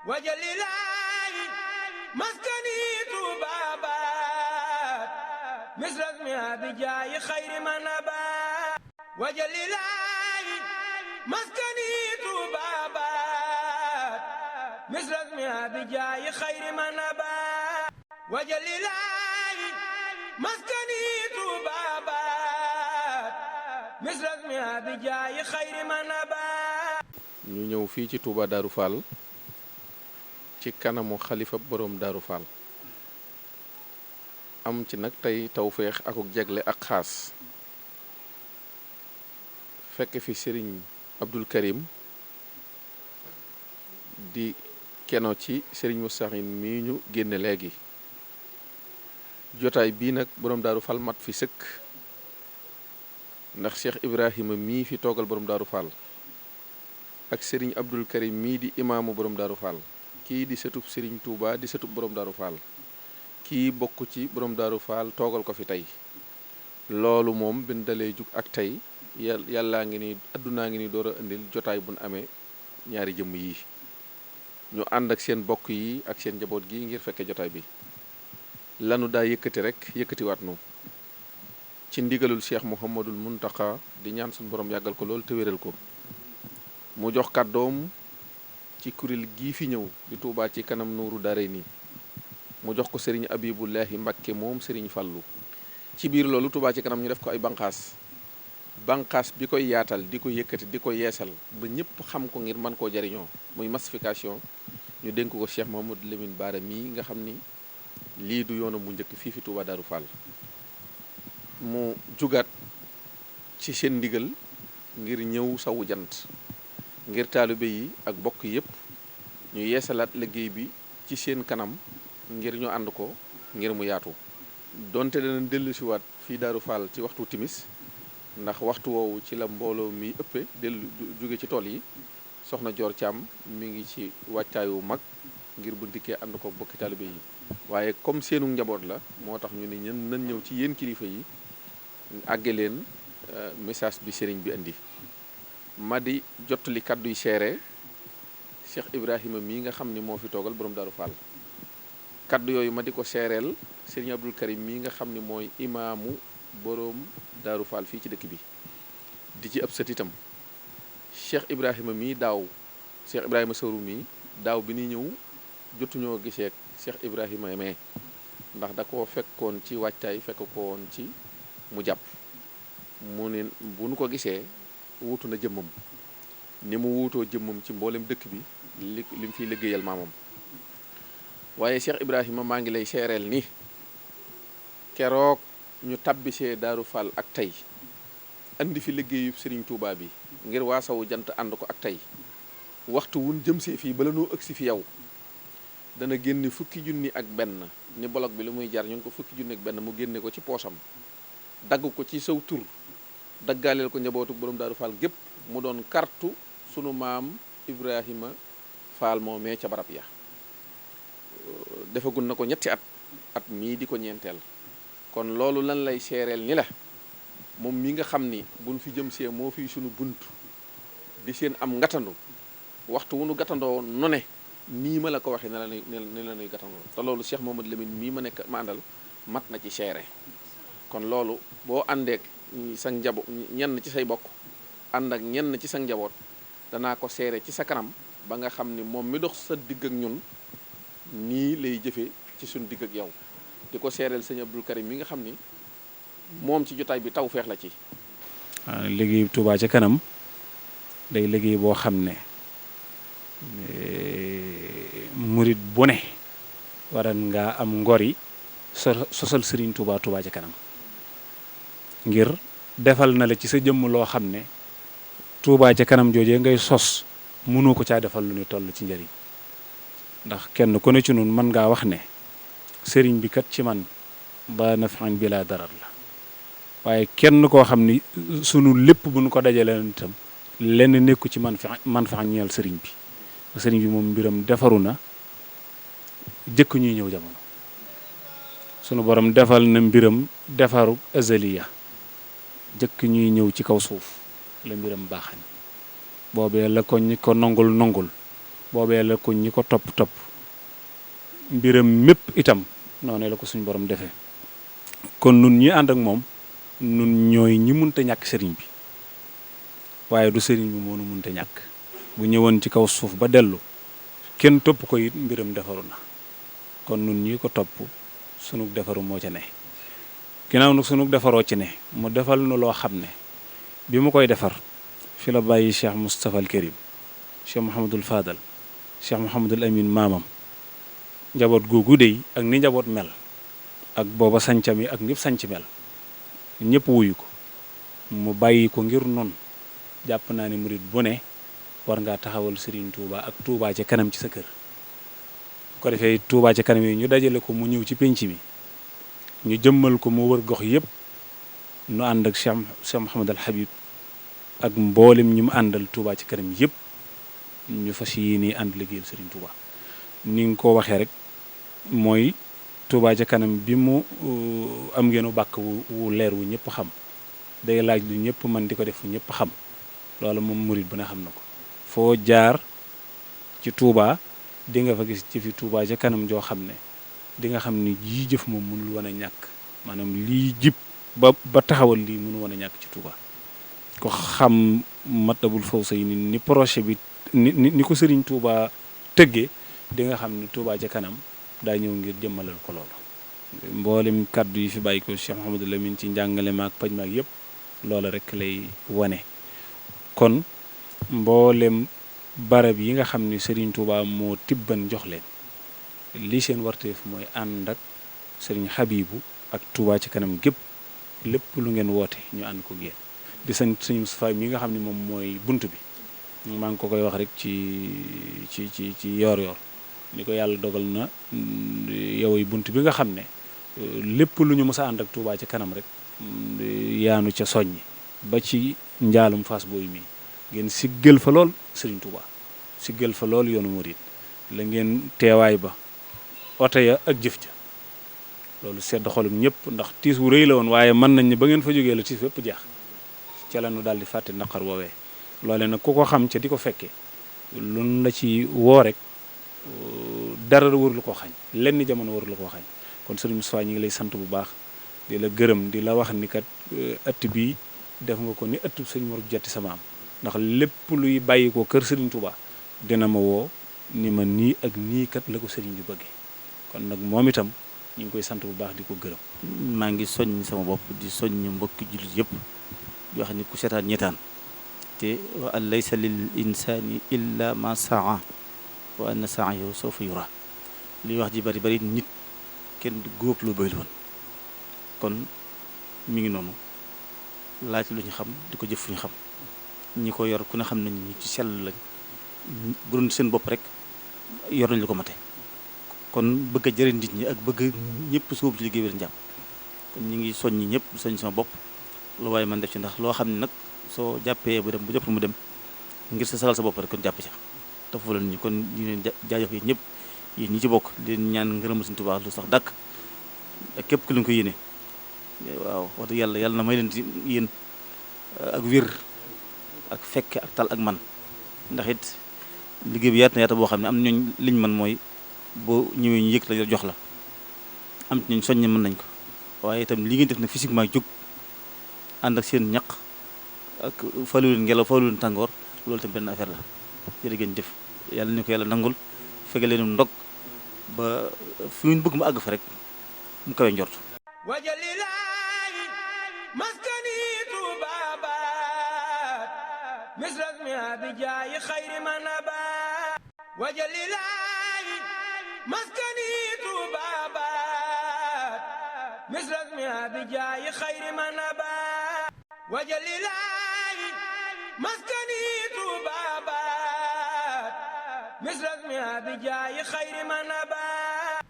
wajalilaayi maskani tuubaabaat misras mi abijaayi xayri manabaat wajalilaayi maskani tuubaabaat misras mi abijaayi xayri manabaat wajalilaayi maskani tuubaabaat misras mi abijaayi xayri manabaat. ñu ñëw fii ci Touba Darou Fall ci kanamu xalifa borom Darou Fall am ci nag tey tawféex akuk jegle ak xaas fekk fi Serigne Abdul Karim di keno ci Serigne Moustakhin mii ñu génne léegi jotaay bii nag borom Darou Fall mat fi sëkk ndax Cheikh Ibrahima mii fi toogal borom Darou Fall ak Serigne Abdul Karim mii di imaamu borom Darou Fall kii di sëtub Serigne Touba di sëtub borom Darou Fall kii bokk ci borom Darou Fall toogal ko fi tey loolu moom bin dalee jug ak tey yàllaa ngi ni addunaa ngi ni door a indil jotaay buñ amee ñaari jëmm yi ñu ànd ak seen bokk yi ak seen njaboot gi ngir fekke jotaay bi lanu daa yëkkati rek yëkkatiwaat nu ci ndigalul Cheikh Mouhamadul Muntaka di ñaan suñu borom yàggal ko loolu te wéral ko mu jox kàddoom ci kuréel gii fi ñëw di Touba ci kanam nuuru daaray nii mu jox ko Serigne Abibullahi Mbakke moom Serigne Fallu ci biir loolu Touba ci kanam ñu def ko ay banqaas bi koy yaatal di ko yëkkati di ko yeesal ba ñëpp xam ko ngir mën koo jariñoo muy massification ñu dénk ko Cheikh Mahamadou Lamine Bara mii nga xam ni lii du yoonam bu njëkk fii fi Touba Darou Fall mu jugaat ci seen ndigal ngir ñëw sawu jant ngir taalibe yi ak bokk yépp ñu yeesalaat liggéey bi ci seen kanam ngir ñu ànd ko ngir mu yaatu donte dana dellusiwaat fii Darou Fall ci waxtu timis ndax waxtu woowu ci la mbooloo mi ëppe dellu jóge ci tool yi soxna Joor Caam mi ngi ci wàccaayu mag ngir bu ndikkee ànd ko bokki taalibe yi waaye comme seenu njaboot la moo tax ñu ne ñen nan ñëw ci yéen kilifa yi àgge leen message bi sëriñ bi indi ma di jottali kàddu yi seere Cheikh Ibrahima mii nga xam ni moo fi toogal borom Darou Fall kàddu yooyu ma di ko seereel Serigne Abdul Karim mii nga xam ni mooy imaamu borom Darou Fall fii ci dëkk bi di ci ëpp sët itam Cheikh Ibrahima mii daaw Cheikh Ibrahima Sawru mii daaw bi ni ñëw jotuñoo gisee Cheikh Ibrahima mais ndax da koo fekkoon ci wàccaay fekk ko woon ci mu jàpp mu ne bu nu ko gisee wuutu na jëmmam ni mu wuutoo jëmmam ci mboolem dëkk bi li mu fiy liggéeyal maamam waaye Cheikh Ibrahima maa ngi lay seereel ni keroog ñu tabbisee Darou Fall ak tey andi fi liggéeyu Serigne Touba bi ngir waa sawu jant ànd ko ak tey waxtu wun jëm see fii bala noo ëgsi fi yow dana génne fukki junni ak benn ni bolog bi li muy jar ñun ko fukki junni ak benn mu génne ko ci poosam dagg ko ci saw tur daggaaleel ko njabootu borom Darou Fall gépp mu doon kartu sunu maam Ibrahima Fall moomee ca barab ya defagul na ko ñetti at mii di ko ñeenteel kon loolu lan lay seereel ni la moom mi nga xam ni buñ fi jëm see moo fi sunu bunt di seen am ngatandu waxtu wu nu gatandoo nu ne nii ma la ko waxee ne la nuy gatandoo te loolu Cheikh Mamadou Lamine mii ma àndal mat na ci seere kon loolu boo àndeek sa njaboot ñenn ci say bokk ànd ak ñenn ci sa njaboot danaa ko seere ci sa kanam ba nga xam ni moom mi dox sa digg ak ñun nii lay jëfe ci suñ digg ak yow di ko seereel sëñ Abdul Karim mi nga xam ni moom ci jotaay bi taw feex la ci liggéey Touba ca kanam day liggéey boo xam ne murit bu ne waran nga am ngori sosal Serigne Touba Touba ca kanam ngir defal na la ci sa jëmm loo xam ne Touba ca kanam joojee ngay sos mënoo ko caa defal lu ñu toll ci njëriñ ndax kenn ku ne ci nun mën ngaa wax ne sëriñ bi kat ci man ba nafan bi laa darar la waaye kenn koo xam ni sunu lépp bu nu ko dajalee itam lenn nekku ci man fa ñeel sëriñ bi moom mbiram defaru na jëkk ñuy ñëw jamono sunu borom defal na mbiram defaru azaliya jëkk ñuy ñëw ci kaw suuf la mbiram baaxan boobee la ko ñi ko nongul boobee la ko ñi ko topp mbiram mépp itam noonu la ko suñ borom defee. kon nun ñi ànd ak moom nun ñooy ñi munta ñàkk sëriñ bi waaye du sëriñ bi moo nu munta ñàkk. bu ñëwoon ci kaw suuf ba dellu kenn topp ko it mbiram defaru na. kon nun ñi ko topp sunug defaru moo ca ne. ginnaaw nag sunug defaroo ci ne mu defal nu loo xam ne bi mu koy defar fi la bàyyi Cheikh Moustapha al Karim, Cheikh Mouhamadul Fadal, Cheikh Mouhamadul Amin maamam. njaboot googu dey ak ni njaboot mel ak booba sancam yi ak ñëpp sanc mel ñëpp wuyu ko mu bàyyi ko ngir noonu jàpp naa ne murit bu ne war ngaa taxawal Serigne Touba ak Touba ca kanam ci sa kër. bu ko defee Touba ca kanam yi ñu dajale ko mu ñëw ci penc mi ñu jëmmal ko mu wër gox yëpp nu ànd ak Cheikh Mouhamad al Habib ak mboolem ñi mu àndal Touba ci kanam yëpp ñu fas yéene ànd liggéeyal Serigne Touba. ni nga ko waxee rek mooy Touba ca kanam bi mu am ngeenu bàkk wu leer wu ñëpp xam day laaj lu ñëpp man di ko def fu ñëpp xam loolu moom murit bu ne xam na ko. foo jaar ci Touba di nga fa gis ci fi Touba ca kanam joo xam ne di nga xam ni jii jëf moom mënul woon a ñàkk maanaam lii jib ba taxawal lii mënu woon a ñàkk ci Touba. ko xam Matlabul Fawzayni ni projet bi ni ko Serigne Touba tëggee di nga xam ni Touba ca kanam daa ñëw ngir jëmmalal ko loolu. mboolem kàddu yi fi bàyyi ko Cheikh Mouhamadou Lamine ci njàngale maak paj maak yëpp loola rek lay wane. kon mboolem barab yi nga xam ni Serigne Touba moo tibban jox leen li seen warteef mooy ànd ak Serigne Habibou ak Touba ci kanam gépp lépp lu ngeen woote ñu ànd ko génn di sant Serigne Moustapha mi nga xam ne moom mooy bunt bi maa ngi ko koy wax rek ci yoor ni ko yàlla dogal na yow yi bunt bi nga xam ne lépp lu ñu mës a ànd ak Touba ci kanam rek yaanu ca soññi ba ci njaalum Fass Boye mi ngeen siggal fa lool Serigne Touba siggal fa lool yoonu murid la ngeen teewaay ba oto ya ak jëf ja loolu sedd xolum ñëpp ndax tiis wu rëy la woon waaye mën nañ ne ba ngeen fa jógee la tiis fépp jeex ca la nu daal di fàtte naqar woowee loole nag ku ko xam ca di ko fekkee lun la ci woo rek dara warul koo xañ lenn jamono warul koo xañ kon Serigne Moustapha ñi ngi lay sant bu baax di la gërëm di la wax ni kat ëtt bii def nga ko ni ëtt sëñ Mor Jatti sama am ndax lépp luy bàyyi ko kër Serigne Touba dina ma woo ni ma nii ak nii kat la ko Serigne bi bëggee kon nag moom itam ñu ngi koy sant bu baax di ko gërëm. maa ngi soññ sama bopp di soññ mbokki jullit yëpp di wax ni ku seetaan ñetaan te wa an laysa lil insani illa ma saa wa anna sa'yahu sawfa yura li wax ji bari bari nit kenn du góob lu bayul woon kon mi ngi noonu laaj lu ñu xam di ko jëf fu ñu xam ñi ko yor ku ne xam nañ ñu ci sell lañ bu doon seen bopp rek yor nañ lu ko mate kon bëgg a jëriñ nit ñi ak bëgg ñëpp sóobu ci liggéey bi lañ jàpp kon ñu ngi soññi ñëpp soññ sama bopp lu waaye man def ci ndax loo xam ne nag soo jàppee bu dem bu jëpp mu dem ngir sa salal sa bopp rek kon jàpp ca te foofu la nit ñi kon ñu leen jaajëf yi ñëpp yéen ñi ci bokk leen ñaan ngërëmal Sëriñ Tuubaa lu sax dàkk ak képp ku leen ko yéene waaw wax dëgg yàlla na may leen ci yéen ak wér ak fekke ak tal ak man ndax it liggéey bi yaatu na yaatu boo xam ne am na ñooñ liñ man mooy boo ñëwee ñu yëg la jox la am ci ñooñ soññe mën nañ ko waaye itam li ngeen def nag physiquement jóg ànd ak seen ñaq ak falu leen ngelaw falu leen tàngoor loolu itam benn affaire la jërë ngeen jëf yàlla ni ko yàlla nangul fekke leen ndog ba fu ngeen bëgg mu àgg fa rek mu kawe njort wajalilaayi maskani tuubaabaat misras mi abijaayi xayri manabaat wajalilaayi maskani tuubaabaat misras mi abijaayi xayri manabaat wajalilaayi maskani tuubaabaat misras mi abijaayi xayri manabaat